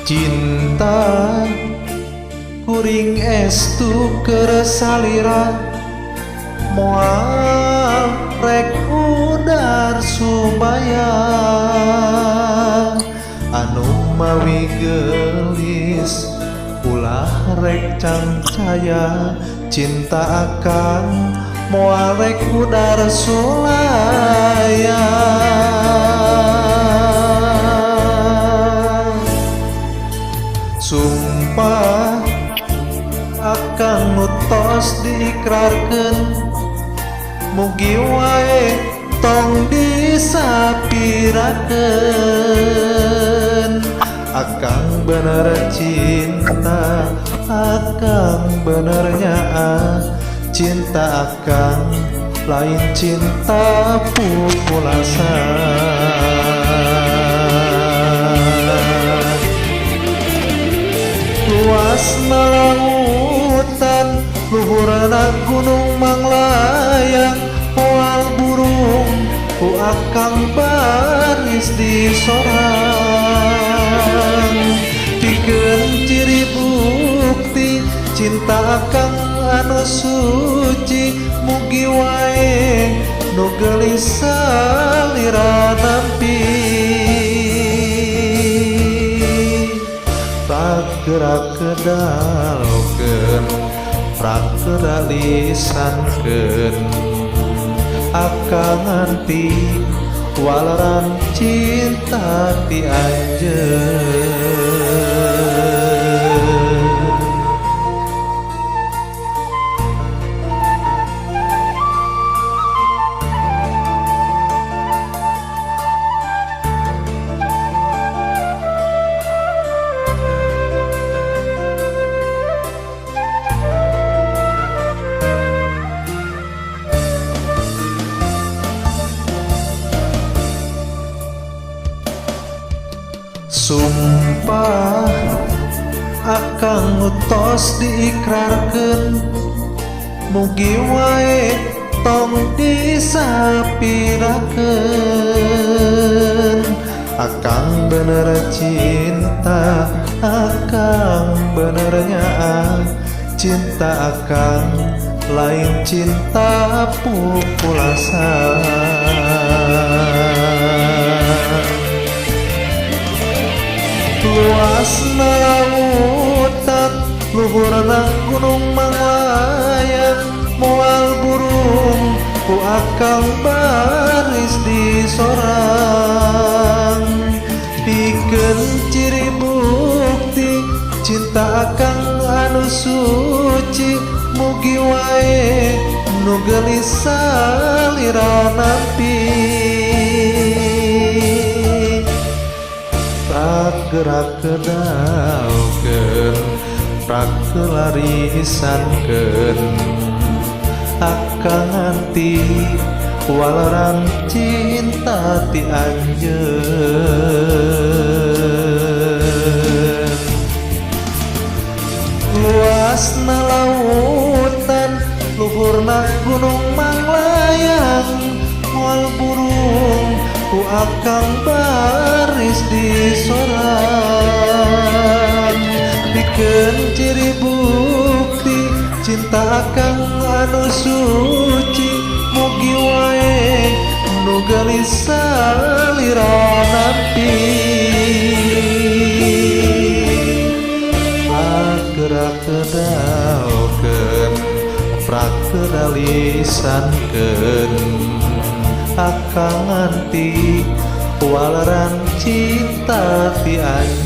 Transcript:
Cinta kuring estu keur salira, moal rek udar sumaya. Anu mawi geulis ulah rek cangcaya, cinta akang moal rek udar sulaya. Sumpah akang nu tos diikrarkeun, mugi wae tong disapirakeun. Akang bener cinta, akang bener nyaah, cinta akang lain cinta pupulasan. Luasna lautan, luhurna gunung manglayang, moal burung ku akang baris disorang. Pikeun ciri bukti cinta akang anu suci, mugi wae nu geulis salira nampi. Gerak kedalkeun, prak lisankeun, akang nganti waleran cinta ti anjeun. Sumpah akang nu tos diikrarkeun, mugi wae tong disapirakeun. Akang bener cinta, akang bener nyaah, cinta akang lain cinta pupulasan. Luasna lautan, luhurna gunung manglayang, moal burung ku akang baris disorang. Pikeun ciri bukti cinta akang anu suci, mugi wae nu geulis salira nampi. Gerak kedalkeun, prak larisankeun, akang nganti waleran cinta ti anjeun. Luasna lautan, luhurna gunung manglayang, moal burung ku akang baris disorang. Pikeun ciri bukti cinta akang anu suci, mugi wae nu geulis salira nampi. Gerak kedalkeun, prak lisankeun, akang nganti waleran cinta ti anjeun.